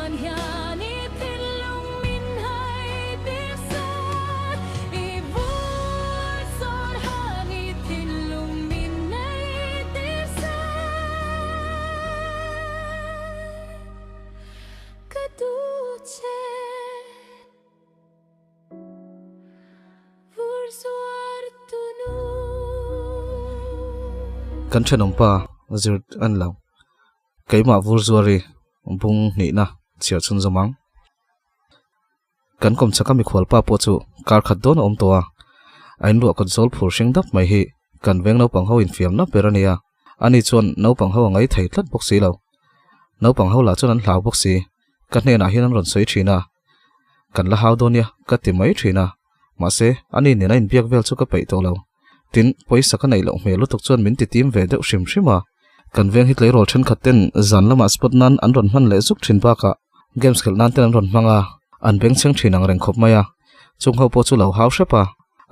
Kan thenawmpa zir an lo. Keimah vur zuari bung hnihna chhiar chhun zawm ang. Kan kawmchhaka mikhualpa pawh chu kar khat dawn a awm tawh a, a inruah kawt zawl phur hring dap mai hi kan veng naupang ho infiamna ber a ni a, ani chuan naupang ho a ngai thei tlat bawk si lo. Naupang ho lah chuan an hlau bawk si, ka hnenah hian an rawn sawi thin a, kan la hau dawn nia ka ti mai thin a, mahse ani nen a inbiak vel chu ka peih tawh lo. Tin, pawisa ka neih loh hmel lutuk chuan min ti tim ve deuh hrim hrim a, kan veng hi tleirawl thenkhat ten zan lamah spot nan an rawn hman leh zuk thin bakah games khelh nan ten an rawn hmang a, an bengchheng thin ang reng khawp mai a, chung ho pawh chu lo hau hrep a,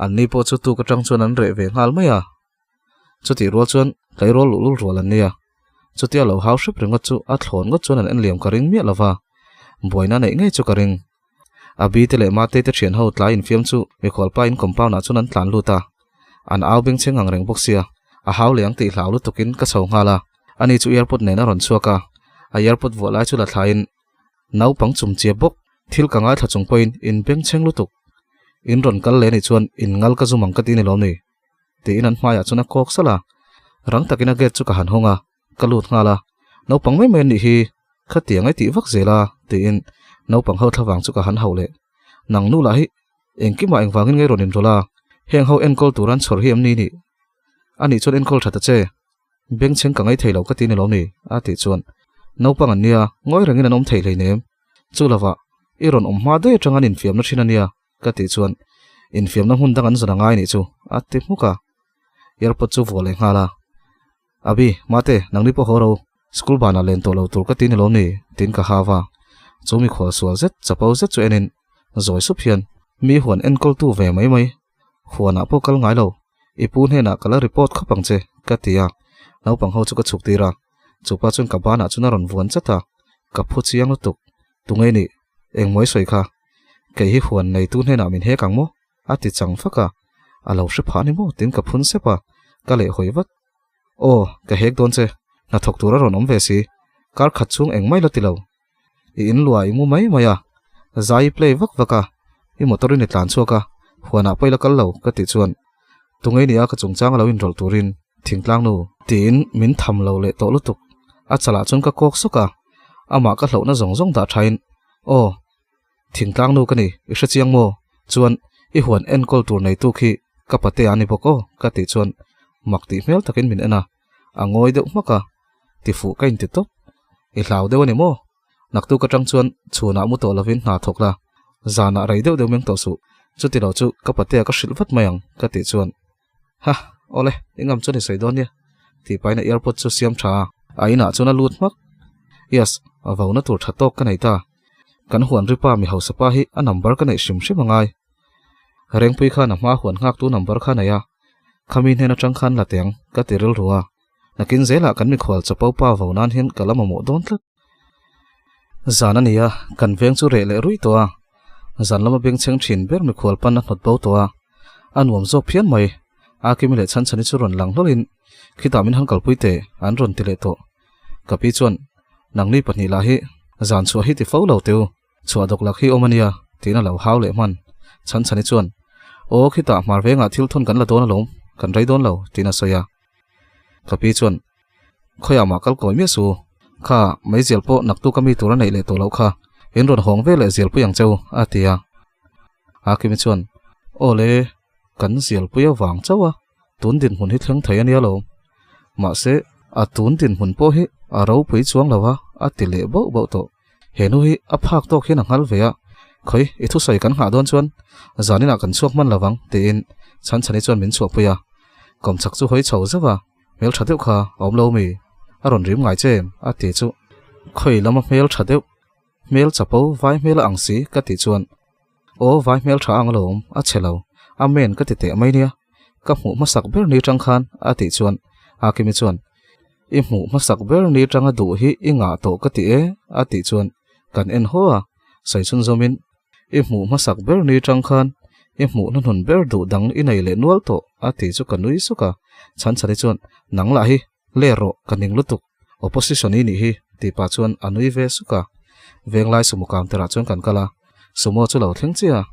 an ni pawh chu tuk atang chuan an reh ve nghal mai a, chutih rual chuan tleirawl luhlul rual an nia, chutia lo hau hrep ringawt chu a thlawn ngawt chuan an enliam ka ring miah lova, buaina neih ngei chu ka ring. A bite leh mate te thian ho tlai infiam chu mikhualpa in compound ah chuan an tlan lut a, an au bengchheng ang reng bawk sia, a hau leh ang tih hlau lutukin ka chho nghal a, ani chu airpod nen a rawn chhuak a, a airpod vuah lai chu la thlaiin naupang chum chiap bawk, thil ka ngaithla chung pawhin in bengchheng lutuk, in rawn kal leh anih chuan in ngal ka zum ang ka ti ni lawm ni? tiin an hmaiah chuan a kawk salh a, rang takin a gate chu ka han hawng a. Ka lut nghal a, naupang mai mai an nih hi, khatiang ai tih vak zel a, tiin naupang ho thlavang chu ka han hauh leh. Nang nu lah hi engkimah engvangin ngei rawn inrawlh a, heng ho enkawl tur an chhawr hi em ni nih? A nih chuan enkawl tha ta che, bengchheng ka ngaithei lo ka ti ni lawm ni? a tih chuan naupang an nia, ngawi rengin an awm thei hleinem, chu lovah i rawn awm hma daih atang an infiamna thin a nia ka tih chuan infiamna hmun dang an zawn a ngai nih chu a ti hmuk a, airpod chu vuah leh nghal a. Abi, mate, nangni pawh haw ro, school banah len tawh lo tur ka ti ni lawm ni? tiin ka hau a. Chu mi khual sual zet, chapo zet chu enin zawi sup hian, Mi huan enkawltu ve mai mai, huanah pawh kal ngai lo, i pu hnenah ka la report khawp ang che, ka ti a. Naupang ho chu ka chhuk tir a, chupa chuan ka banah chuan a rawn vuan chat a, ka phu chiang lutuk, Tunge nih? Engmaw i sawi kha? Kei hi huan neitu hnenah min hek ang maw? A ti chang fak a, a lo hre phah ni maw tiin ka phun sep a, ka leh hawi vat. Aw, ka hek dawn che, hnathawk tur a rawn awm ve si, kar khat chhung eng mai la ti lo. I in luah i mu mai mai a, zai i play vak vak a, i motor in i tlan chhuak a, huanah pawh i la kal lo ka tih chuan tungei nia ka chungchang a lo inrawlh turin thingtlang nu tiin min tham lo leh tawh lutuk. A chalah chuan ka kawk sawk a, amah ka hlauhna zawng zawng dah thain, Aw, Thingtlang nu ka ni, i hre chiang maw? Chuan, i huan enkawl tur neitu khi ka pate a ni bawk aw, ka tih chuan mak tih hmel takin min en a, a ngawi deuh hmak a, ti fuh ka inti tawp. I hlau deuh a ni maw? Naktuk atang chuan chhunah mu tawh lovin hna thawk la, zanah rei deuh deuh meng tawh suh, chuti lo chu ka patea ka hrilh vat mai ang, ka tih chuan Ha, awle, i ngam chuan i sawi dawn nia, tih pahin a earpod chu siam tha a, a inah chuan a lut hmak. Yes, a vo na tur tha tawk ka nei ta. Kan huan ripa mi hausa pa hi a number ka neih hrim hrim a ngai. Rengpui khan a hma huan nghaktu number kha nei a, khami hnen atang khan la teng ka ti rilru a, nakin zelah kan mikhual chapo pa vo nan hian ka la mamawh dawn tlat. Zan a ni a, kan veng chu reh leh ruih tawh a, zan lama bengchheng thin ber mikhual pan a hnawt bo tawh a, a nuam zawk phian mai. Akimi leh Chhanchhani chu rawn lang hlawlhin khitah min han kalpui teh an rawn ti leh tawh. Ka pi chuan, Nangni pahnih lah hi zan chhuah hi ti fo lo teu, chhuah dawk lak hi awm a nia tiin a lo hau leh hman. Chhanchhani chuan, Aw khitah hmar vengah thil thawn kan la dawn alawm, kan rei dawn lo tiin a sawi a. Ka pi chuan, Khawiah mah kal kawi miah su, kha meizial pawh naktuk a mi tur a neih leh tawh loh kha, in rawn hawng ve leh zialpui ang cheu, a ti a. Hakimi chuan, Aw le, kan zialpui avang chauh a, tun dinhmun hi thleng thei a nia lo. Mahse, a tun dinhmun pawh hi a ropui chuang lo a, a ti leh bauh bauh tawh. He nu hi a phak tawk hian a nghal ve a, Khawi, i thusawi kan nghah dawn chuan zaninah kan chhuak hman lo vang, tiin Chhanchhani chuan min chhuahpui a. Kawmchhak chu hawi chho zauh a, Hmel tha deuh kha a awm lo mi? A rawn rim ngai che em? a ti chu. Khawi lama hmel tha deuh, hmel chapo vai hmel a ang si ka tih chuan, Aw vai hmel tha ang alawm, a chhe lo, Amen ka ti teh mai nia, ka hmuh hmasak ber ni tang khan a tih chuan Hakimi chuan, I hmuh hmasak ber ni tanga duh hi i ngah tawh ka ti e a tih chuan. Kan en haw a, sawi chhunzawmin, I hmuh hmasak ber ni tang khan i hmuh hnuhnun ber duh dang i nei leh nual tawh, a ti chu ka nui suk a. Chhanchhani chuan, Nang lah hi, ler rawh, ka ning lutuk, opposition i nih hi, tih pah chuan a nui ve suk a. Venglai sumo counter ah chuan kan kal a, sumo chu lo thleng chiah a.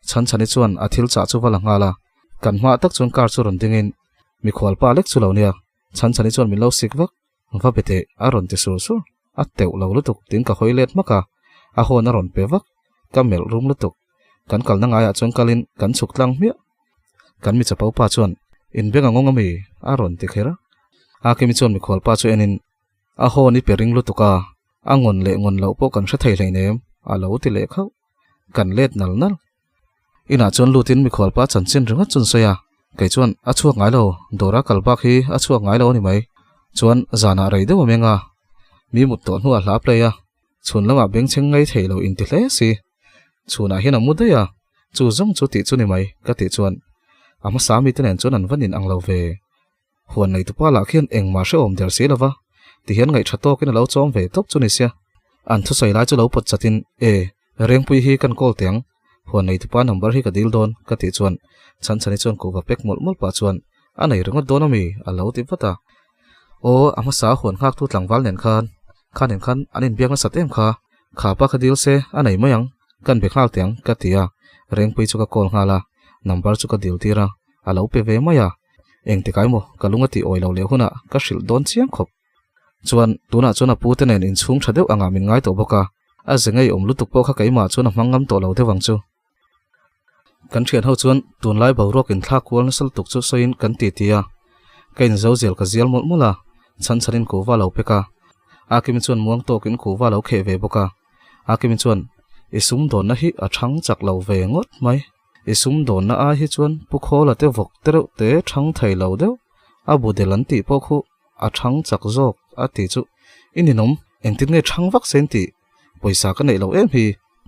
Chhanchhani chuan a thil chah chu va la nghal a, kan hmaah tak chuan car chu rawn dingin, Mikhual pa lek chu lo nia, Chhanchhani chuan min lo sik vak. Va be teh, a rawn ti sur sur. A teuh lo lutuk tiin ka hawi let hmak a, a hawn a rawn pe vak. Ka melh rum lutuk. Kan kalna ngaiah chuan kalin kan chhuk tlang hmiah. Kan mi chapo pa chuan, In beng a ngawng ami? a rawn ti kher a. Akimi chuan mikhual pa chu enin, A hawn i pe ring lutuk a, a ngawn leh ngawn loh pawh kan hre thei hleinem, a lo ti leh khauh. Kan let nal nal. Inah chuan lutin mikhual pa chanchin ringawt chu an sawi a, kei chuan a chhuak ngai lo, dawra kal bak hi a chhuak ngai lo a ni mai. Chuan zanah rei deuh a meng a, mi mut tawh hnuah hla play a, chhun lamah bengchheng ngei thei lo inti hle si. Chhunah hian a mu daih a, chu zawng chu tih chu ni mai ka tih chuan a hmasa mite nen chuan an va nin ang lo ve. Huan neitupa lah khian engmah hrehawm der si lova, tihian ngaihṭha tawkin a lo chawm ve tawp chu ni sia. An thusawi lai chu lo pawt chatin, E, Rengpui hi kan call teh ang, huan neitupa number hi ka dil dawn, ka tih chuan Chhanchhani chuan kuhva pek mawlh mawlh pah chuan, A nei ringawt dawn ami? a lo ti vat a. Aw, a hmasa huan nghaktu tlangval nen khan, kha nen khan an inbiak nasat em kha, kha pa kha dil se, a nei mai ang, kan be nghal teh ang, ka ti a. Rengpui chu ka call nghal a, number chu ka dil tir a, a lo pe ve mai a. Engtikah emaw ka lung a tih awi lo leh hunah ka hrilh dawn chiang khawp. Chuan, tunah chuan a pu te nen inchhung tha deuh angah min ngai tawh bawk a, a ze ngei awm lutuk pawh kha keimah chuan a hmang ngam tawh lo deuh ang chu. Kan thian ho chuan tunlai boruak inthlak kual nasa lutuk chu sawiin kan ti ti a, ka inzo zel ka zial mawlh mawlh a, chhan chhanin kuhva lo pek a, Akimi chuan muang tawkin kuhva lo kheh ve bawk a, Akimi chuan, I sumdawnna hi a thang chak lo ve ngawt mai. I sumdawnna ai hi chuan Pu Khawla te vawk te reuh te thang thei lo deuh, a bu del an tih pawh khu a thang chak zawk a ti chu i ninawm, engtin nge thang vak se in tih? Pawisa ka neih loh em hi,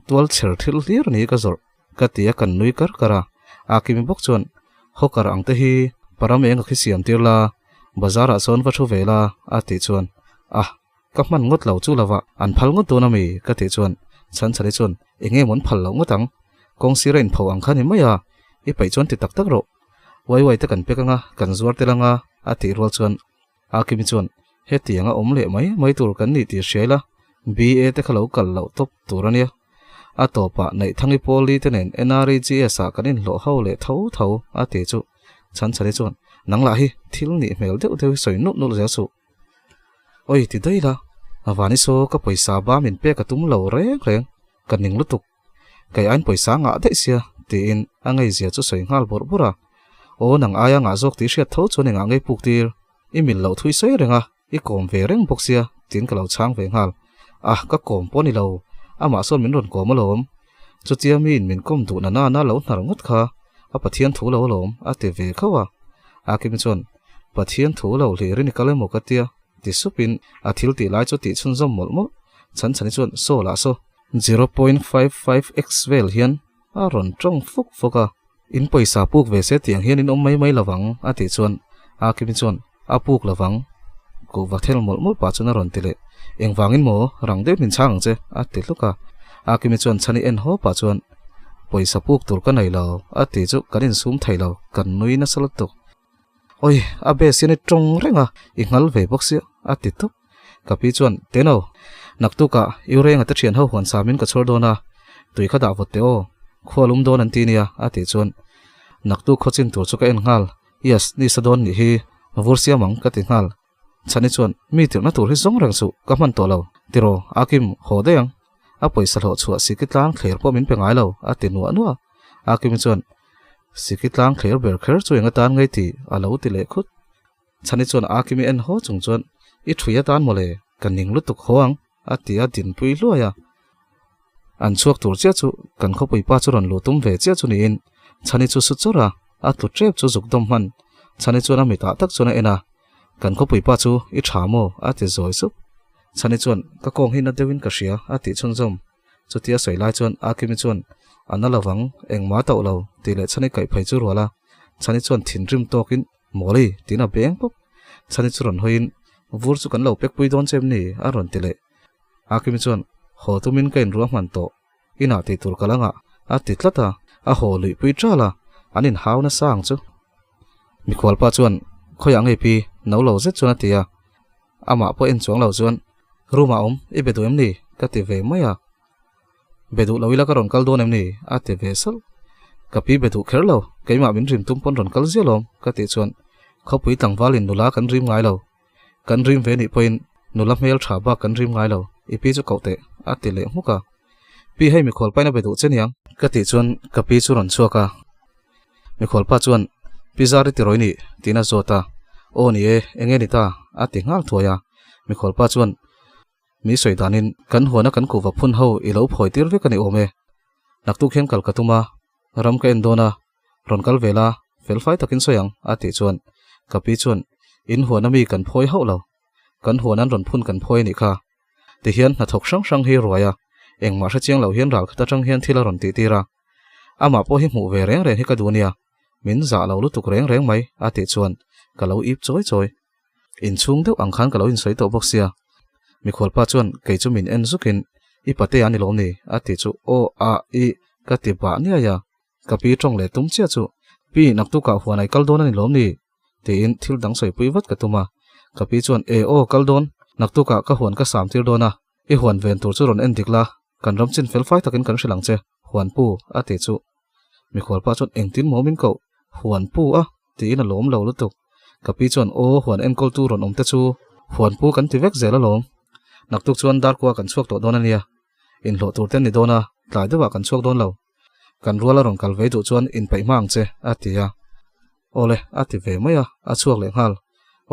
tual chher thil hlir a ni ka zawrh ka ti a kan nui kar kar a, Akimi bawk chuan hawker ang te hi param eng a khi siam tir la, bazar ah sawn va thu ve la a tih chuan ah ka hman ngawt lo chu lova an phal ngawt dawn ami ka tih chuan Chhanchhani chuan eng nge maw an phal loh ngawt ang, kawng sira inpho ang kha ni mai a, i paih chuan ti tak tak rawh. Uai uai te kan pek anga, kan zuar tel anga, a tih rual chuan Akimi chuan, Hetiang a awm leh mai mai tur kan nih tih hria ila, BA te kha lo kal loh tawp tur a nia. A tawpah Neihthangi Pawli te nen NREGS ah kan inhlawh ho leh tho tho, a ti chu Chhanchhani chuan, Nang lah hi thil nih hmel deuh deuh hi sawi nulh nulh zel suh. Oi ti daih la, Avani saw ka pawisa ba min pek a tum lo reng reng, ka ning lutuk. Kei ain pawisa ngah daih sia, tiin a ngeizia chu sawi nghal bawrh bawrh a. Aw nang aia ngah zawk tih hriat tho chuan engah ngei puk tir, i mil loh thui sawi reng a, i kawm ve reng bawk sia, tiin ka lo chhang ve nghal. Ah, ka kawm pawh a ni lo, amah sawn min rawn kawm alawm. Chutia miin min kawm duh na nana lo hnar ngawt kha, a Pathian thu lo alawm, a ti ve khauh a. Akimi chuan, Pathian thu lo hlir i ni kal emaw ka tia, ti supin a thil tih lai chu tih chhunzawm mawlh mawlh. Chhanchhani chuan, Saw lah saw. 0.55 x vel hian a rawn tawng fuk fuk a, in pawisa puk ve se tiang hian in awm mai mai lovang a tih chuan Akimi chuan a puk lovang kuhva thel mawlh mawlh pah chuan a rawn ti leh, engvangin maw rang deuh min chhang ang che a ti hluk a, Akimi chuan chhani en haw pah chuan pawisa puk tur ka nei lo a ti chu kan insum thei lo kan nui nasa lutuk. Oi, a base hian i tawng reng a, i nghal ve bawk sia, a ti tawp. Ka pi chuan, Teno, naktukah i renga te thian ho huan samin ka chhawr dawn a, tui kha dah vawt teh aw, khua lum dawn an ti nia, a tih chuan, Naktuk khaw chin tur chu ka en nghal, yes, ni sa dawn nih hi, vur siam ang, ka ti nghal. Chhani chuan, Mi tirhna tur hi zawng reng suh, ka hman tawh lo, tiraw, Akim, haw daih ang. A pawisa hlawh chhuah Siki tlang thler pawh min pe ngai lo, a ti nuah nuah. Akimi chuan, Siki tlang thler ber kher chu eng atan ngei tih a lo ti leh khut. Chhani chuan Akimi en haw chung chuan, I thui atan mawle, ka ning lutuk haw ang, a ti a dinpui hluai a. An chhuak tur chiah chu kan khawpui pa chu rawn luh tum ve chiah chu niin Chhani chu su chawrh a, a tlu tep chu zuk dawm hman. Chhani chuan a mitah tak chuan a en a, Kan khawpui pa chu i tha maw? a ti zawi sup. Chhani chuan, Ka kawng hi na deuhin ka hria, a tih chhunzawm. Chutia sawi lai chuan Akimi chuan, A na lovang, engmah tauh lo, tih leh Chhani kaih phei chu rual a. Chhani chuan thinrim tawkin, Mawli, tiin a beng pawp. Chhani chu rawn hawiin, Vur chu kan lo pek pui dawn che em ni? a rawn ti leh. Akimi chuan, Haw tumin ka inruahman tawh. Inah tih tur ka la ngah, a ti tlat a, a haw luihpui ṭal a, an inhau nasa ang chu. Mikhualpa chuan, Khawiah ngei pi, no lo zet chuan a ti a. Amah pawh en chuang lo chuan, Room ah awm, i be duh em ni? ka ti ve mai a. Be duh lo ila ka rawn kal dawn em ni? a ti ve salh. Ka pi be duh kher lo, keimah min rim tum pawn rawn kal ziah lawm, ka tih chuan, Khawpui tlangvalin nula kan rim ngai lo, kan rim ve nih pawhin nula hmel tha bak kan rim ngai lo, i pi chu koh teh, a ti leh hmuk a. Pi hei mikhual pain a be duh che niang? Ka tih chuan ka pi chu rawn chhuak a. Mikhualpa chuan, Pi Zari ti rawi nih? tiin a zawt a. Aw ni e, eng nge ni ta? a ti nghal thuai a. Mikhualpa chuan, Mi sawi danin kan huana kan kuhva phun ho i lo phawi tir vek a ni awm e. Naktuk hian kal ka tum a, ram ka en dawn a, rawn kal ve la, felfai takin sawi ang, a tih chuan ka pi chuan, In huana mi kan phawi hauh lo, kan huan an rawn phun kan phawi a nih kha. Tihian hnathawk hrang hrang hi ruai a, engmah hrechiang lo hian ral khat atang hian thil a rawn tih tir a. Amah pawh hi hmuh ve reng reng hi ka duh nia, min zah lo lutuk reng reng mai, a tih chuan ka lo ip chawi chawi. Inchhung deuh ang khan ka lo insawi tawh bawk sia. Mikhualpa chuan kei chu min en zukin, I pate a ni lawm ni? a ti chu aw a i ka ti bah niai a. Ka pi tawng leh tum chiah chu, Pi, naktukah huan ai kal dawn a ni lawm ni? tiin thil dang sawipui vat ka tum a. Ka pi chuan, E aw, kal dawn, naktukah ka huan ka sam tir dawn a, i huan ven tur chu rawn en dik la, kan ram chin fel fai takin kan hrilh ang che, huan pu, a ti chu. Mikhualpa chuan engtin maw min koh, huan pu a? tiin a lawm lo lutuk. Ka pi chuan aw huan enkawltu rawn awm te chu huan pu kan ti vek zel alawm. Naktuk chuan darkua kan chhuak tawh dawn a nia. Inhlawh tur te an ni dawn a, tlai deuhah kan chhuak dawn lo. Kan rual a rawn kal ve duh chuan inpeih hma ang che, a ti a. Awle, a ti ve mai a, a chhuak leh nghal.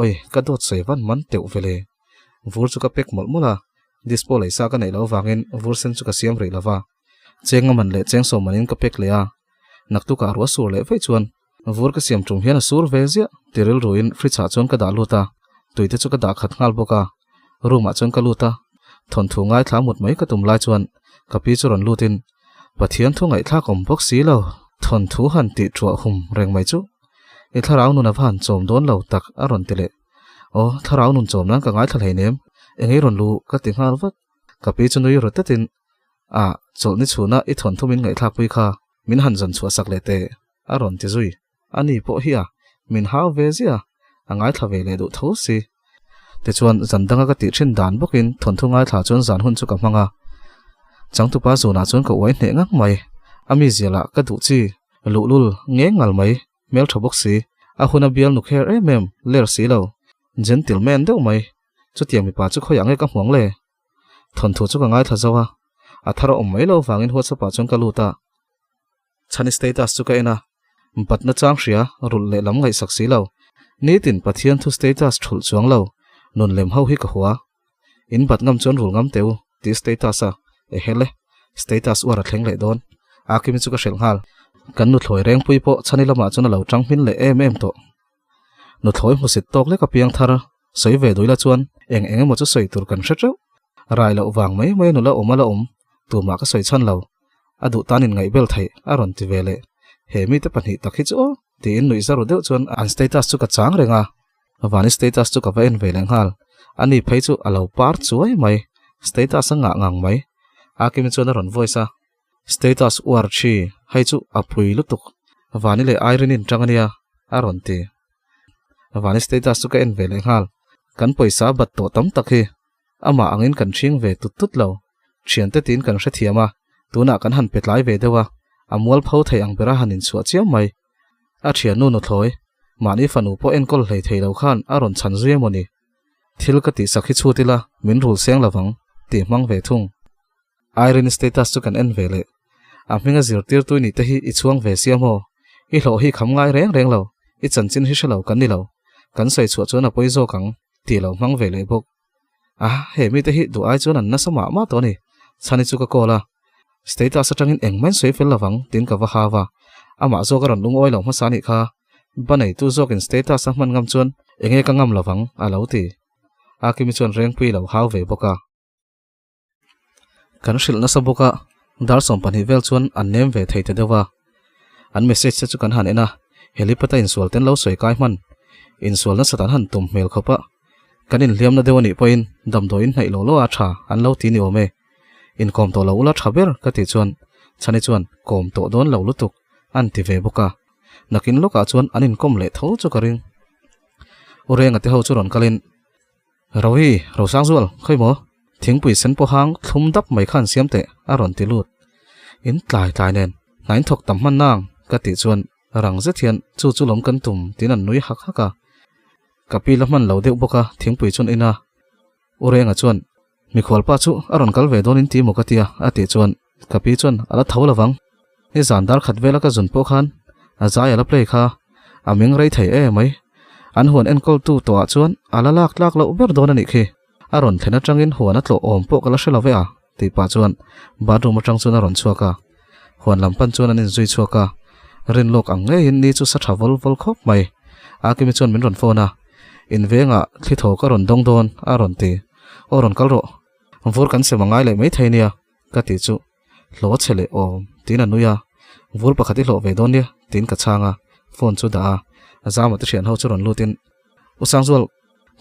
Oi, ka dawt sawi van man teuh ve le. Vur chu ka pek mawlh mawlh a, dispo leisa ka neih loh avangin vur sen chu ka siam rih lo va. Cheng a man leh cheng sawm manin ka pek leh a, naktukah ruah sur leh vaih chuan vur ka siam tum hian a sur ve ziah ti rilruin fridge ah chuan ka dah lut a, tui te chu ka dah khat nghal bawk a, room ah chuan ka lut a, thawnthu ngaithla mut mai ka tum lai chuan ka pi chu rawn lutin Pathian thu ngaihthlak awm bawk si lo, thawnthu han tih thuah hum reng mai chu i thlarau nun a va han chawm dawn lo tak a rawn ti leh. Aw thlarau nun chawm nan ka ngaithla hleinem, engei rawn lu ka ti nghal vat. Ka pi chu nui ru tatin Ah, chawlhni chhuna i thawnthu min ngaihthlakpui kha min han zawn chhuah sak leh teh, a rawn ti zui. Ani pawh hi a, min hau ve ziah a, a ngaithla ve leh duh tho si. Tichuan, zan danga ka tih thin dan bawkin thawnthu ngaithla chuan zan hun chu ka hmang a. Changtupa zunah chuan ka uai hneh ngang mai. A mizia lah ka duh chi, luhlul ngeng ngal mai, hmeltha bawk si, a hun a bial nuk her em em, ler si lo, gentleman deuh mai. Chutiang mipa chu khawiah nge ka hmuang le? Thawnthu chu ka ngaithla zo a, a thar a awm mai lo vangin WhatsApp ah chuan ka lut a. Chhani status chu ka en a, batna chang hria rulh leh lam ngaihsak si lo, nitin Pathian thu status thulh chuang lo, nun lem ho hi ka hua. In bat ngam chuan rul ngam teh u tih status a, ehele, status uar a thleng leh dawn. Akimi chu ka hrilh nghal. Kan nuthlawi rengpui pawh chhani lamah chuan a lo tang hmin leh em em tawh. Nuthlawi hmusit tawk lek a piang thar sawi ve duila chuan eng eng emaw chu sawi tur kan hre teuh. Rai loh vang mai mai nula awm a la awm, tumah ka sawi chhan lo. A duh tan in ngaih bel theih a rawn ti ve leh. He mite pahnih tak hi chu aw tiin nuih zaru deuh chuan an status chu ka chang reng a. Vani status chu ka va en ve leh nghal. Ani phei chu a lo par chuai mai. Status a ngah ngang mai. Akimi chuan a rawn voice a. Status uar thi, hei chu a pui lutuk. Vani leh Irene in tang ania, a rawn ti. Vani status chu ka en ve leh nghal. Kan pawisa bat tawh tam tak hi amah angin kan ṭhing ve tut tut lo. Ṭhiante tiin kan hrethiam a, tunah kan han pe tlai ve deuh a, a mualpho thei ang bera han inchhuah chiam mai. A ṭhiannu nuthlawi, mahni fanu pawh enkawl hlei thei lo khan a rawn chhan zui emaw ni? Thil ka tihsak hi chhut ila min rul seng lovang tih hmang ve thung. Irene status chu kan en ve leh. A hminga zirtirtu i nih te hi i chhuang ve sia maw? I hlawh hi kham ngai reng reng lo, i chanchin hi hre lo kan ni lo. Kan sawi chhuah chuan a pawi zawk ang tih lo hmang ve leh bawk. A, he mite hi duh ai chuan an nasa mah mah tawh a ni. Chhani chu ka call a. Status atangin engmah in sawi fel lovang tiin ka va hau a. Amah zawk a rawn lungawi lo hmasa anih kha. Ba neitu zawkin status a hman ngam chuan enge ka ngam lovang a lo ti. Akimi chuan Rengpui lo hau ve bawk a. Kan hrilh nasa bawk a, dar 12 vel chuan an nem ve thei ta deuh a. An message te chu kan han en a, helipad a insual ten lo sawi kai hman. Insual nasat an han tum hmel khawp a, kan inhliamna deuh a nih pawhin damdawiin hnaih lo lo a tha an lo ti ni awm e. Inkawm tawh lo ula tha ber ka tih chuan Chhani chuan kawm tawh dawn lo lutuk an ti ve bawk a. Nakin lawkah chuan an inkawm leh tho chu ka ring. U Renga te ho chu rawn kalin, Rohi, Rosangzual, khawi maw? Thingpui sen pawh hang thlum dap mai khan siam teh a rawn ti lut. In tlai tlai nen hnain thawk tam hman nang ka tih chuan rang zet hian chu chu lawm kan tum tiin an nui hak hak a. Ka pi la hman lo deuh bawk a thingpui chuan in a. U Renga chuan Mikhual pa chu a rawn kal ve dawn in ti maw ka tia a tih chuan ka pi chuan a la tho lovang. Ni zan dar khat vela ka zun pawh khan a zai a la play kha a ming rei thei e mai. An huan enkawl tu tawh ah chuan a la lak tlak loh ber dawn a nih khi. A rawn thlen atangin huan a tlawh awm pawh ka la hre lo ve a tih pah chuan bathroom atang chuan a rawn chhuak a. Huan lam pan chuan an inzui chhuak a. Rin lawk ang ngeiin ni chu sa tha vawl vawl khawp mai. Akimi chuan min rawn phone a. In vengah thli thaw ka rawn dawng dawn a rawn ti. Aw rawn kal rawh, vur kan sem a ngai leh mai thei nia ka tih chu hlaw chhe leh awm tiin a nui a, vur pakhat i hlawh ve dawn nia tiin ka chhang a, phone chu dah a, a zama te thian ho chu rawn lut in U Sangzual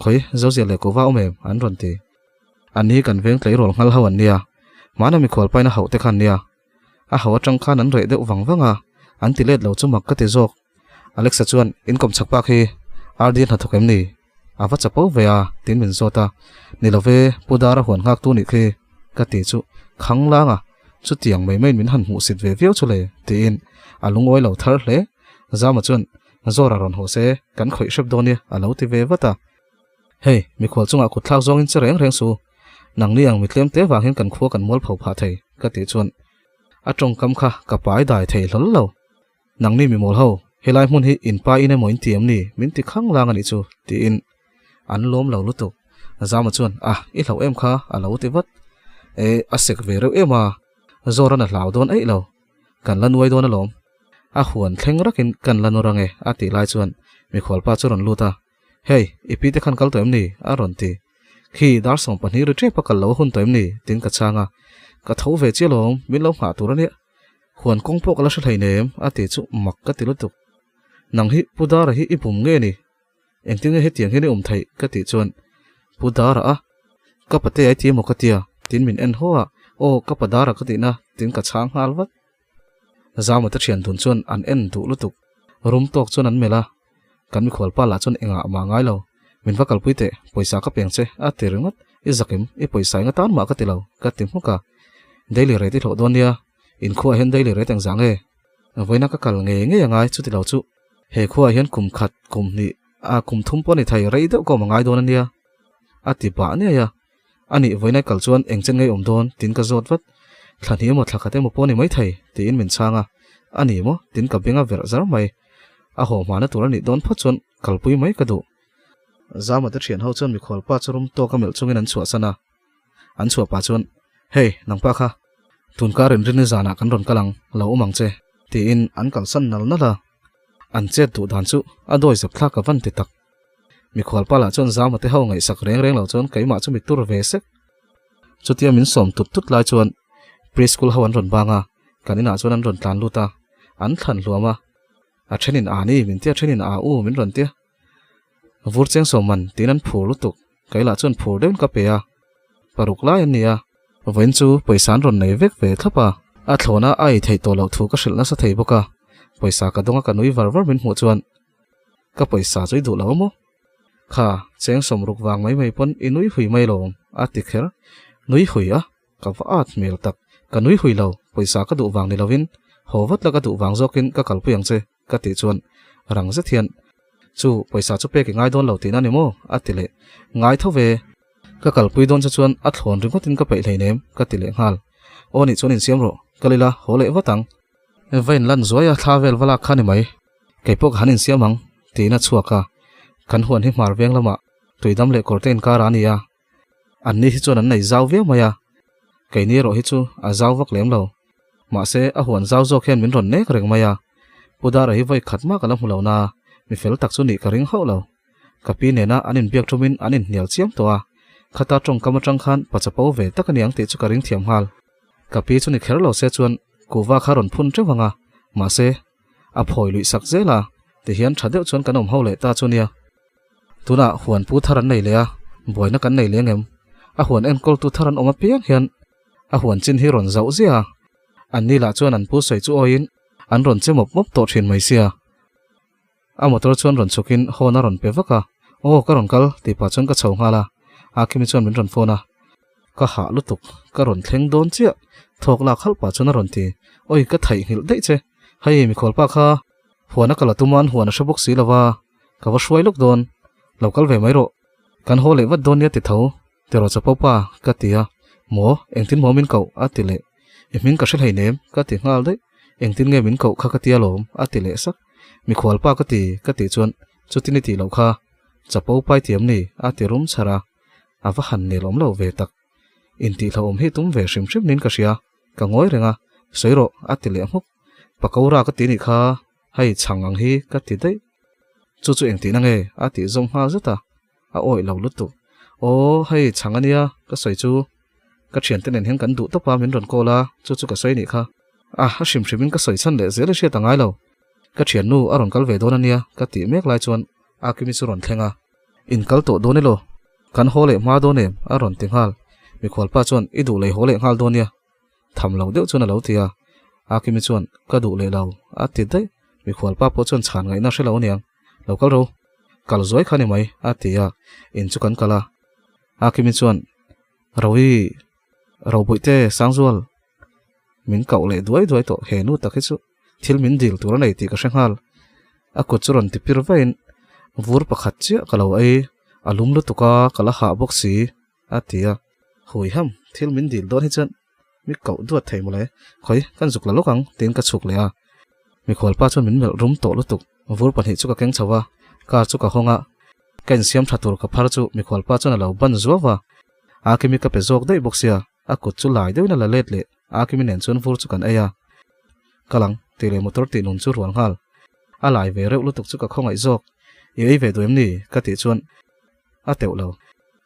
khawi Zozia leh Kuva awm em an rawn ti. An hi kan veng tleirawl nghal ho an nia, hmana mikhual paina hauh te khan nia, a hauh atang khan an reh deuh vang vang a, an ti let lo chu mak ka ti zawk. Alexa chuan in kawm chak pak hi RD hnathawk em ni? A va chapo ve a tiin min zawt a, ni lo ve Pu Dara huan nghak tu nih khi ka ti chu khang lang a, chutiang mai maiin min han hmuhsit ve viau chu le tiin a lungawi lo thar hle. Zama chuan Zawra rawn haw se kan khawih hrep dawn nia a lo ti ve vat a. Hei, mikhual chungah kut thlak zawngin che reng reng su, nangni ang mitlem te vang hian kan khua kan mual pho phah thei ka tih chuan a tawngkam kha ka pai dai thei hlawl lo. Nangni mi mawl ho, helai hmun hi in pa in emaw in ti em ni? Min ti khang lang a nih chu, tiin an lawm lo lutuk. Zama chuan, A, i hlauh em kha? a lo ti vat. E, a sek ve reuh em a, Zoran a hlau dawn eih lo. Kan la nuai dawn alawm. A huan thleng rakin kan la nawr ange, a tih lai chuan mikhual pa chu rawn lut a. Hei, i pi te khan kal tawh em ni? a rawn ti. Khi, dar 20 ri tep a kal lo a hun tawh em ni? tiin ka chhang a. Ka tho ve chiah alawm, min lo nghah tur a nia. Huan kawng pawh ka la hre hlei nem a ti chu mak ka ti lutuk. Nang hi Pu Dara hi i bum nge ni? Engtin nge hetiang hian i awm theih? ka tih chuan Pu Dara a ka pate ai ti emaw ka tia tiin min en haw a, aw ka pa Dara ka tihna tiin ka chhang nghal vat. Zama te thian dun chuan an en duh lutuk, rum tawk chuan an melh a, kan mikhual pa lah chuan engah mah ngai lo, min va kalpui teh, pawisa ka peng che a ti ringawt, i zakim, i pawisa enga tan mah ka ti lo ka ti hmuk a, daily rate i hlawh dawn nia, In khuaah hian daily rate engzah nge? Vawiina ka kal ngei ngei a ngai chuti lo chu he khuaah hian kum khat, kum hnih, a kum thum pawh a ni thei rei deuh ka awm a ngai dawn a nia a ti bah niai a. A nih vawiina kal chuan eng chen ngei awm dawn tiin ka zawt vat. Thla hnih emaw thla khat emaw pawh a ni mai thei tiin min chhang a. A ni maw? Tiin ka beng a verh zar mai. A haw hmana tur a nih dawn phawt chuan kalpui mai ka duh. Zama te thian ho chuan mikhual pa chu rum tawk a melh chungin an chhuahsan a. An chhuah pah chuan, Hey, nangpa kha, tun kar inrinni zanah kan rawn kal ang, lo awm ang che, tiin an kalsan nal nal a. An chet duh dan chu a dawi zep thlak a van ti tak. Mikhual pa lah chuan Zama te ho ngaihsak reng reng lo chuan keimah chu mi tur ve sek. Chutia min sawm tut tut lai chuan preschool ho an rawn bang a, kan inah chuan an rawn tlan lut a, an thlan hluam a. A thenin a ni min tia, a thenin a u min rawn tia. Vur cheng sawm man tiin an phur lutuk, kei lah chuan phur deuhin ka pe a, paruk lai an ni a. Vawiin chu pawisa an rawn nei vek ve thlap a, a thlawna a ei theih tawh loh thu ka hrilh nasa thei bawk a, pawisa ka dawnga ka nui var var min hmuh chuan ka pawisa chu i duh lo maw? Kha, cheng sawmruk vang mai mai pawn i nui hui mai lawm a ti kher, nui hui a. Ka va at hmel tak, ka nui hui lo, pawisa ka duh vang ni lovin haw vat la ka duh vang zawkin ka kalpui ang che ka tih chuan rang zet hian chu pawisa chu pek i ngai dawn lo tihna ni maw a ti leh ngai tho ve, ka kalpui dawn che chuan a thlawn ringawtin ka peih hleinem ka ti leh nghal, aw nih chuan insiam rawh, kal ila haw leh vat ang. Va inlan zuai a thla vel va lak kha ni mai, keipawh ka han insiam ang tiin a chhuak a, kan huan hi hmar veng lamah tuidam leh kawrte inkar a ni a. An ni hi chuan an nei zau viau mai a, keini erawh hi chu a zau vak lem lo. Mahse, a huan zau zawk hian min rawn nek reng mai a, Pu Dara hi vawi khat mah ka la hmu lo na, mi fel tak chu nih ka ring hauh lo. Ka pi nena an inbiak thumin an inhnial chiam tawh a, khata tawngkam atang khan pa chapo ve tak a ni ang tih chu ka ring thiam nghal. Ka pi chu ni kher lo se chuan kuhva kha rawn phun teuh ang a, mahse, a phawi luih sak zel a, tihian tha deuh chuan kan awm ho leh ta chu nia. Tunah huan pu thar an nei leh a, buaina kan nei leng em? A huan enkawltu thar an awm apiang hian A huan chin hi rawn zauh ziah a, anni lah chuan an pu sawi chu awiin an rawn che mawp mawp tawh thin mai sia. A motor chuan rawn chhukin horn a rawn pe vak a, Aw ka rawn kal tih pah chuan ka chho nghal a, Akimi chuan min rawn phone a, Ka hah lutuk, ka rawn thleng dawn chiah thawk lak halh pah chuan a rawn ti, Awi ka theihnghilh daih che, hei mikhualpa kha huan a kal a tum a an huan a hre bawk si lo va, ka va hruai lawk dawn, lo kal ve mai rawh, kan haw leh vat dawn nia ti tho. Tiraw chapo pa? ka ti a. Maw? Engtin maw min koh? a ti leh. I hming ka hre hleinem, ka ti nghal daih. Engtin nge min koh kha ka ti alawm, a ti leh sak. Mikhual pa ka ti, ka tih chuan, Chutin i tih loh kha, chapo pai thiam ni, a ti rum chhar a. A va han nel awm lo ve tak. Intihhlauhawm hi tum ve hrim hrim niin ka hria. Ka ngawi reng a, Sawi rawh, a ti leh hmuk. Pakora ka ti nih kha, hei chhang ang hi ka ti daih. Chu chu engtihna nge? a tih zawm nghal zet a. A awih lo lutuk. Aw, hei chhang a nia, ka sawi chu. Ka thiante nen hian kan duh tawp a, min rawn call a, chu chu ka sawi nih kha. A, a hrim hrimin ka sawi chhan leh zel i hriat a ngai lo. Ka thiannu a rawn kal ve dawn a nia, ka tih mek lai chuan Akimi chu rawn thleng a. In kal tawh dawn elaw? Kan haw leh hma dawn em? a rawn ti nghal. Mikhualpa chuan i duh lei haw leh nghal dawn nia. Tham lo deuh chuan a lo ti a. Akimi chuan ka duh leh lo, a ti daih. Mikhualpa pawh chuan chhan ngaihna hre lo aniang. Lo kal ro. Kal zuai kha ni mai, a ti a, in chu kan kal a. Akimi chuan, Rohi, Robuihte, Sangzual, min koh leh duai duai tawh, he nu tak hi chu thil min dil tur a nei tih ka hre nghal. A kut chu rawn ti pir vaiin, Vur pakhat chiah ka lo ei, a lum lutuk a, ka la hah bawk si, a ti a. Hui ham, thil min dil dawn hi chuan Mi koh duat thei mawle, khawi kan zuk la lawk ang tiin ka chhuk leh a. Mikhualpa chuan min melh rum tawh lutuk, vur pahnih chu ka keng chho a, car chu ka hawng a. Ka insiam tha tur ka phar chu mikhualpa chuan a lo ban zuau va. Akimi ka pe zawk daih bawk sia, a kut chu lai deuhin a la let leh, Akimi nen chuan vur chu kan ei a. Kal ang, tih leh motor tih nun chu rual nghal. A lai ve reuh lutuk chu ka khawngaih zawk, I ei ve duh em ni? ka tih chuan a teuh lo.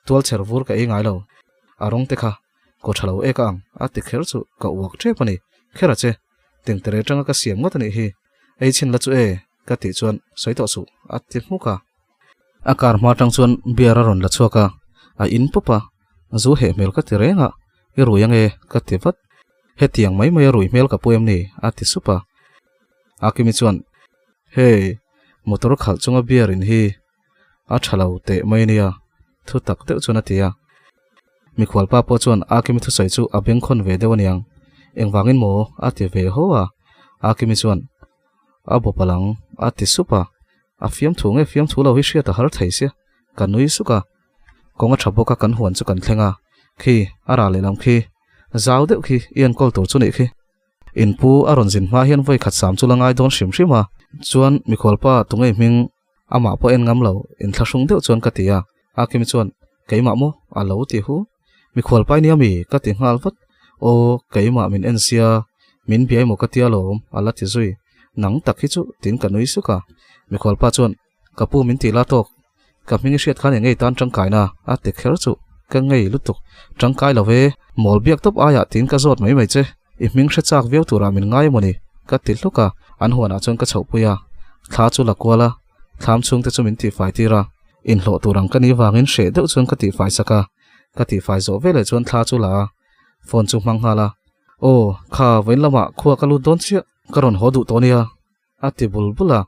Tual chher vur ka ei ngai lo, a rawng te kha Kaw tha lo ek a ang, a ti kher chu ka uak tep a ni. Kher a che, tengtere atanga ka siam ngawt a nih hi. Ei chhin la chu e, ka tih chuan sawi tawh suh, a ti hmuk a. A car hma atang chuan beer a rawn la chhuak a, a in pawp a, zu heh hmel ka ti reng a, i rui ange, ka ti vat. Hetiang mai mai a rui hmel ka pu em ni? a ti sup a. Akimi chuan, Hey, motor khalh chunga beer in hi a tha lo teh mai ania, thu tak deuh chuan a ti a. Mikhualpa pawh chuan Akimi thusawi chu a bengkhawn ve deuh aniang, engvangin maw a ti ve ho a, Akimi chuan a bawp a lang a ti sup a, a fiamthu nge fiamthu lo hi hriat a har thei sia, ka nui suk a, kawng a tha bawk a kan huan chu kan thleng a, khi a rah lehlam khi zau deuh khi i enkawl tur chu nih khi. In pu a rawn zin hma hian vawi khat sam chu la ngai dawn hrim hrim a, chuan mikhualpa tunge hming Amah pawh en ngam lo, inthlahrung deuh chuan ka ti a. Akim chuan, Keimah maw? A lo ti hu. Mikhual pai nia mi? Ka ti nghal vat. Aw, keimah min en sia, min biai maw ka tia lawm, a la ti zui. Nang tak hi chu, tiin ka nui suk a. Mikhual pa chuan, Ka pu min ti la tawk, ka hming i hriat khan eng ngei tan tangkaina? A ti kher chu. Ka ngei lutuk. Tangkai lo ve, mawl biak tawp aiah tiin ka zawt mai mai che. I hming hre chak viau turah min ngai emaw ni? Ka ti hluk a, an huanah chuan ka chhohpui a. Thla chu la kual a, thlam chhungte chu min tihfai tir a. Inhlawh tur ang ka nih vangin hreh deuh chuan ka tihfai sak a. Ka tihfai zawh veleh chuan thla chu la a, phone chu hmang nghal a. Aw, kha vawiin lamah khua ka lut dawn chiah, ka rawn haw duh tawh nia. A ti bul bul a,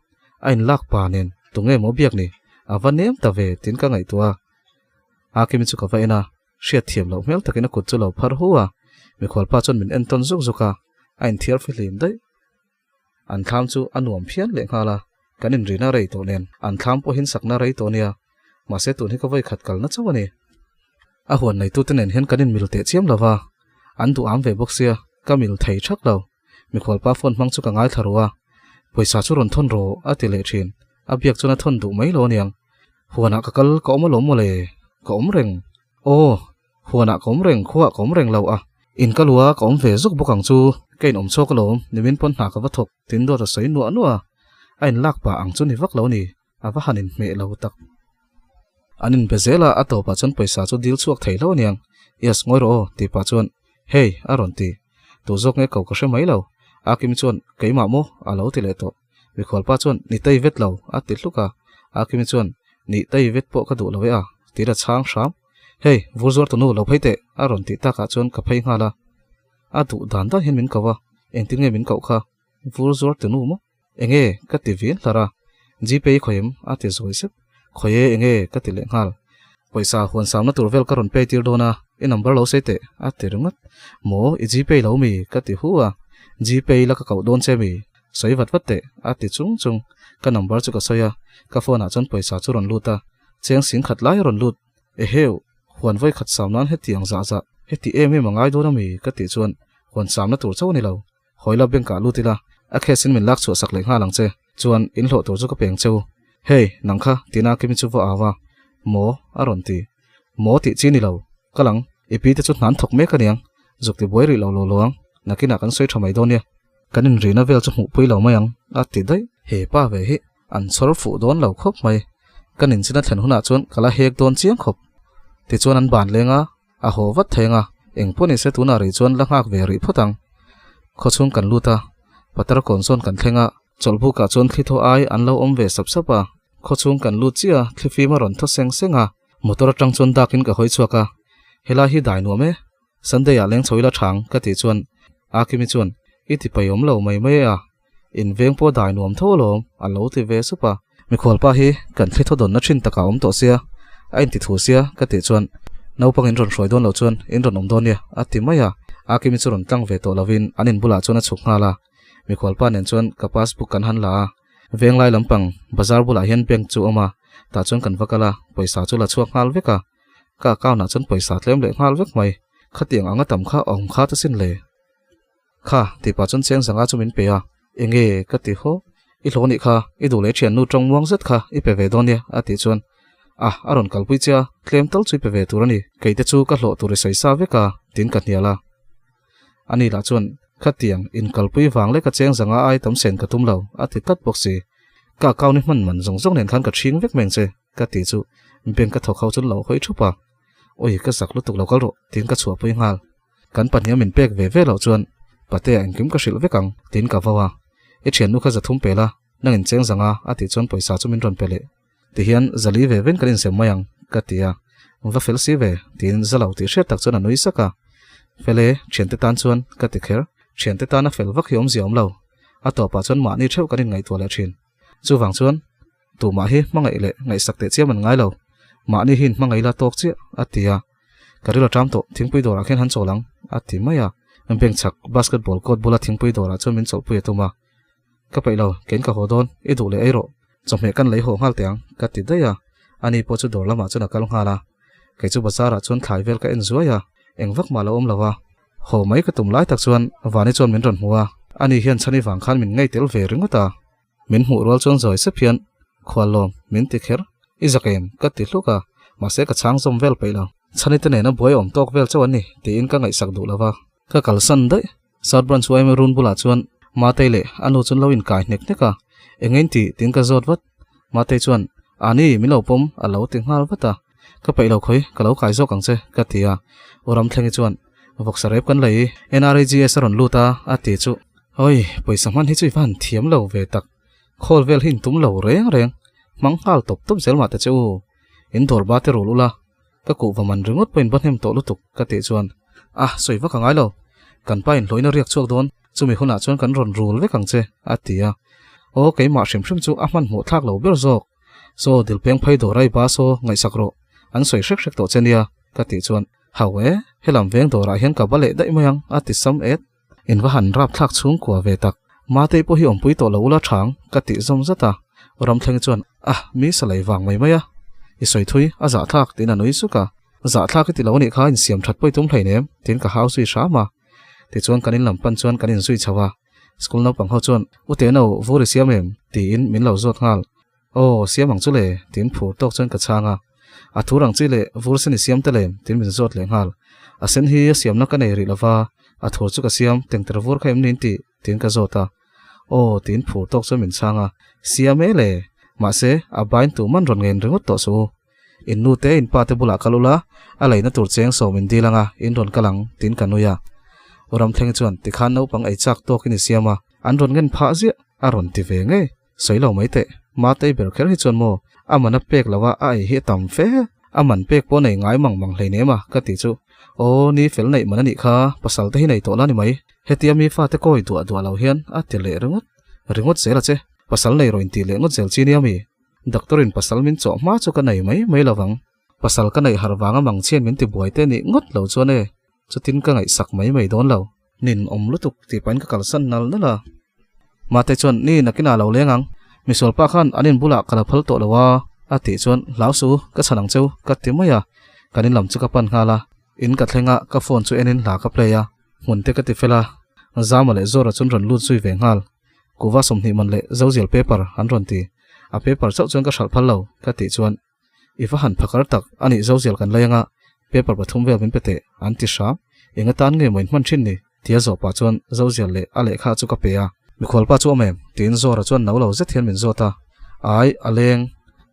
a inlak pa nen tunge maw biak ni? A va nem ta ve tiin ka ngaihtuah a. Akimi chu ka va en a, hriat thiam loh hmel takin a kut chu lo phar hu a, mikhualpa chuan min en tawn zuk zuk a, a inthiar fihlim daih. An thlam chu a nuam phian leh nghal a, kan inrina rei tawh nen an thlam pawhin sakna rei tawh nia, mahse tun hi ka vawi khat kalna chauh a ni. A huan neitute nen hian kan inmil teh chiam lo va, an duh am ve bawk sia, ka mil thei thak lo. Mikhualpa phone hmang chu ka ngaithla ru a, pawisa chu rawn thawn rawh a ti leh thin. A biak chuan a thawn duh mai lo aniang. Huanah ka kal ka awm alawm mawle, ka awm reng. Aw, huanah ka awm reng, khuaah ka awm reng lo a. In ka lua ka awm ve zuk bawk ang chu. Ka inawm chhuak alawm, nimin pawn hna ka va thawk, tin dawt a sawi nuah nuah a. A inlak pah ang chu ni vak lo a ni, a va han inhmeh lo tak. An inbe zel a, a tawpah chuan pawisa chu dil chhuak thei lo aniang. Yes, ngawi rawh aw, tih pah chuan, Hey, a rawn ti. Tu zawk nge ko ka hre mai lo. Akim chuan, Keimah maw? a lo ti leh tawh. Mikhualpa chuan, Ni tei vet lo, a ti hluk a. Akimi chuan, Ni tei vet pawh ka duh lo e a, ti la chhang hram. Hey, vur zuar tunu, lo phei teh, a rawn tih takah chuan ka phei nghal a. A duh dan dan hian min ko a, engtin nge min koh kha? Vur zuar tunu maw? Enge? ka ti vin hlar a. Gpay khawi em? a ti zawi sep. Khawi e, enge? ka ti leh nghal. Pawisa huan samna tur vel ka rawn pay tir dawn a, i number lo sawi teh, a ti ringawt. Maw, i gpay lo mi? ka ti hu a. Gpay la ka koh dawn che mi? Sawi vat vat teh, a ti chung chung. Ka number chu ka sawi a, ka phone ah chuan pawisa chu rawn lut a. Cheng sing khat lai a rawn lut. Eheu, huan vawi khat sam nan hetiang zah zah, heti em em a ngai dawn a mi? ka tih chuan huan samna tur chauh a ni lo. Hawi la bank ah lut ila, a case in min lak chhuah sak leh nghal ang che. Chuan in hlawh tur chu ka peng cheu. Hey, nang kha, tina Kimi chu va au a. Maw? a rawn ti. Maw tih chi ni lo. Kal ang, i pi te chu hnan thawk mek aniang. Zuk ti buai rih lo lo lo ang, nakinah kan sawi tha mai dawn nia. Kan inrihna vel chu hmuhpui lo mai ang, a ti daih. He pa ve hi an chhawr fuh dawn lo khawp mai. Kan inchina thlen hunah chuan ka la hek dawn chiang khawp. Tichuan an ban leng a, a haw vat theng a, eng pawh nise tunah rih chuan la nghak ve rih phawt ang. Khawchhung kan lut a, patar kawn zawn kan thleng a, chawlhbukah chuan thli thaw ai an lo awm ve sap sap a. Khawchhung kan lut chiah a, thlifim a rawn thaw seng seng a, motor atang chuan dakin ka hawi chhuak a, helai hi dai nuam e. Sunday ah leng chho ila thang ka tih chuan Akimi chuan i ti pai awm lo mai mai e a, in veng pawh dai nuam tho alawm a lo ti ve sup a. Mikhual pa hi kan thli thaw dawnna thin takah awm tawh sia, a inti thu sia ka tih chuan naupang in rawn hruai dawn loh chuan in rawn awm dawn nia a ti mai a. Akimi chu rawn tlang ve tawh lovin an in bulah chuan a chhuk nghal a, mikhual pa nen chuan ka passbook kan han la a, venglai lampang bazar bulah hian bank chu a awm a, tah chuan kan va kal a, pawisa chu la chhuak nghal vek a. Ka account ah chuan pawisa tlem leh nghal vek mai. Khatiang anga tam kha awm kha ta sin le. Kha, tih pah chuan cheng zanga chu min pe a. Enge ka ti haw. I hlawh nih kha, i duh leh thiannu tawng muang zet kha i pe ve dawn nia a tih chuan a, a rawn kalpui che a, tlem tal chu i pe ve tur a ni. Kei te chu ka hlawh tur i sawi sa vek a, tiin ka hnial a. Ani lah chuan, Khatiang, inkalpui vang leka cheng zanga ai tam sen ka tum lo, a ti tlat bawk si. Ka account i hman man zawng zawng nen khan ka chhing vek mai ang che. Ka tih chu bank ka thawk ho chu lo hawi thup a, Awi ka zak lutuk lo kal rawh tiin ka chhuahpui nghal. Kan pahnih a min pek ve ve loh chuan Patea engkim ka hrilh vek ang tiin ka vau a, I thiannu kha zathum pe la, nang in cheng zanga a tih chuan pawisa chu min rawn pe leh. Tihian zali ve ven kan insem mai ang ka ti a, Va fel si ve tiin za lo tih hriat tak chuan a nui sak a, Fel e, thiante tan chuan ka ti kher, thiante tana fel vak hi awmzia awm lo, a tawpah chuan mahni theuh kan inngaihtuah leh thin. Chuvang chuan Tumah hi hmangaih leh ngaihsak teh chiam an ngai lo. Mahni hi inhmangaih la tawk chiah, a ti a. Ka ril a ṭam tawh, thingpui dawrah khian han chawl ang, a ti mai a. Bank chhak basketball court bula thingpui dawrah chuan min chawlhpui a tum a. Ka peih lo, kein ka haw dawn, i duh leh ei rawh. Chawhmeh kan lei haw nghal teh ang, ka ti daih a. Ani pawh chu dawr lamah chuan a kal nghal a. Kei chu bazarah chuan thlai vel ka en zuai a, eng vak mah lo awm lo a. Haw mai ka tum lai tak chuan Vani chuan min rawn hmu a, ani hian chhani vang khan min ngei tel ve ringawt a. Min hmuh rual chuan zawi sep hian, Khuallawm, min ti kher. I zak em? ka ti hluk a, mahse ka chhang zawm vel peih lo. Chhani te nena buai awm tawk vel chauh an ni, tiin ka ngaihsak duh lo va. Ka kalsan daih. South Branch yma run bulah chuan Matei leh a nu chuan lo inkai hnek hnek a, Eng in ti? tiin ka zawt vat. Matei chuan, Ani, min lo pawm, a lo ti nghal vat a. Ka peih lo khawi, ka lo kai zawk ang che, ka ti a. U Ramthlengi chuan, Vawksa rep kan lei, NREGS a rawn lut a, a ti chu. Oi, pawisa hman hi chu i va han thiam lo ve tak. Khawl vel hi in tum lo reng reng. Hmang nghal tawp tawp zel mah ta che u. In dawr ba te rul ula, ka kuhva man ringawt pawh in va hnem tawh lutuk ka tih chuan, Ah, sawi vak a ngai lo. Kan pa in hlawhin a riak chhuak dawn, chumi hunah chuan kan rawn rul vek ang che, a ti a. Aw, keimah hrim hrim chu a hmanhmawh thlak lo ber zawk. Saw, Dilpeng phei dawr a i ba saw, ngaihsak rawh. An sawi hrek hrek tawh che nia, ka tih chuan, Hau e, helam veng dawrah hian ka ba leh daih mai ang, a ti sam et. In va han rap thlak chhung kua ve tak. Matei pawh hi awmpui tawh lo ula thang, ka tih zawm zat a. Ramthleng chuan, Ah, mi salai vang mai mai a. I sawi thui, a zahthlak, tiin a nui suk a. Zahthlak i ti lo anih kha insiam that pawh i tum hleinem, tiin ka hau zui hram a. Tichuan kan in lam pan chuan kan inzui chho a. School naupang ho chuan, U Teno, vur i siam em? tiin min lo zawt nghal. Aw, siam ang chu le, tiin phur tawk chuan ka chhang a. A thur ang chi leh vur sen i siam te lem, tiin min zawt leh nghal. A sen hi a siamna ka nei rih lova, a thur chu ka siam, tengter vur kha em niin tih, tiin ka zawt a. Aw, tiin phur tawk chuan min chhang a. Siam e le, mahse, a bain tu man rawn ngen ringawt tawh suh u. In nu te, in pa te bulah kal ula, a leina tur cheng sawm in dil anga, in rawn kal ang, tiin ka nui a. U Ramthleng chuan, Tikhan naupang ei chak tawkin i siam a, an rawn ngen phah ziah, a rawn ti ve ngei. Sawi lo mai teh, Matei ber kher hi chuan maw a man a pek lo a, a ei hi a tam fe, a man pek pawh nei ngai mang mang hleinem a ka tih chu. Aw ni fel neih man a nih kha, pasal te hi nei tawh la ni mai. Hetia mi fate kawi duah duah lo hian a ti leh ringawt ringawt zel a che. Pasal nei rawh inti leh ngawt zel chi nia mi? Doctor in pasal min chawh hma chu ka nei mai mai lovang. Pasal ka neih har vanga mang chhian min ti buai te nih ngawt lo chuan e, chutin ka ngaihsak mai mai dawn lo. Nin awm lutuk tih pahin ka kalsan nal nal a. Mate chuan, Ni, nakinah lo leng ang. Misual pa khan an in bulah ka la phal tawh lo a, a tih chuan, Hlau su, ka chhan ang cheu, ka ti mai a. Kan in lam chu ka pan nghal a. In ka thleng a, ka phone chu enin hla ka play a. Hmun te ka ti fel a. Zama leh Zora chuan rawn lut zui ve nghal. Kuva 20 man leh Zozial paper an rawn ti. A paper chauh chuan ka hralh phal lo, ka tih chuan, I va han phakar tak, a nih Zozial kan lei anga paper pathum vel min pe teh, an ti hram. Eng atan nge maw in hman thin ni? Tia zawh pah chuan Zozial leh a lehkha chu ka pe a. Mikhualpa chu awm em? Tiin Zora chuan no lo zet hian min zawt a. Ai, a leng.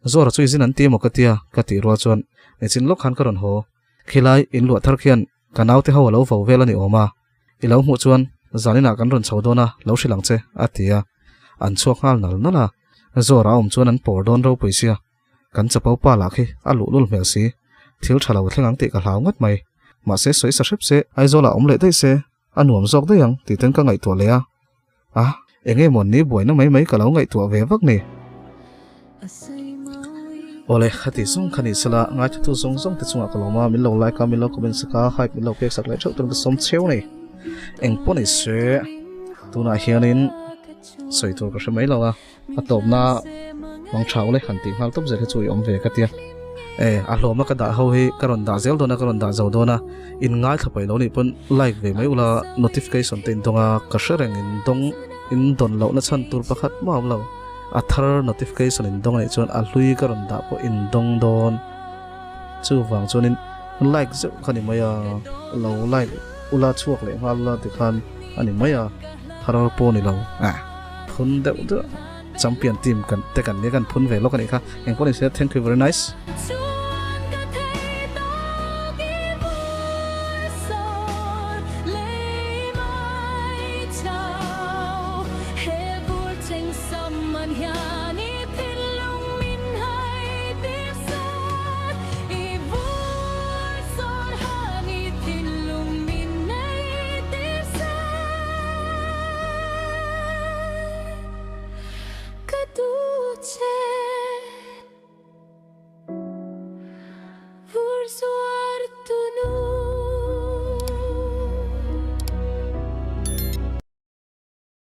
Zora chu i zin an ti emaw ka tia, ka tih rual chuan nichin lawk khan ka rawn haw. Khilai, in luah thar khian ka naute ho a lo vo vel a ni awm a. I lo hmuh chuan zaninah kan rawn chho dawn a, lo hrilh ang che, a ti a. An chhuak nghal nal nal a. Zora a awm chuan an pawr dawn ropui sia. Kan chapo pa lah khi a luhlul hmel si. Thil tha lo thleng ang tih ka hlau ngawt mai. Mahse sawi sa hrep se, Aizawlah awm leh daih se, a nuam zawk daih ang tih ten ka ngaihtuah leh a. A, eng nge maw ni buaina mai mai ka lo ngaihtuah ve vak ni. Awle, khati zawng kha ni sela, ngaithatu zawng zawng te chungah ka lawm a, min lo like a, min lo comment sak a, hype min lo pek sak leh theuh tur ka sawm cheu ni. Eng pawh ni se, tunah hianin sawi tur ka hre mai lo a. A tawpna mang thau leh han tih nghal tawp zel hi chu i awm ve ka tia. E, a hlawma ka dah ho hi ka rawn dah zel dawn a, ka rawn dah zo dawn a, in ngaithla paih lo nih pawn like ve mai ula, notification te in dawng a, ka hre reng in dawng in dawn lohna chhan tur pakhat mah a awm lo. A thar notification in dawng a nih chuan a hlui ka rawn dah pawh in dawng dawn. Chuvang chuanin like zeuh kha ni mai a, lo like ula chhuak leh nghal ula tikhan a ni mai a, thar pawh ni lo. Phun deuh deuh champion team kan te kan nia kan phun ve lawk a nih kha. Engpawh ni se thank you very nice.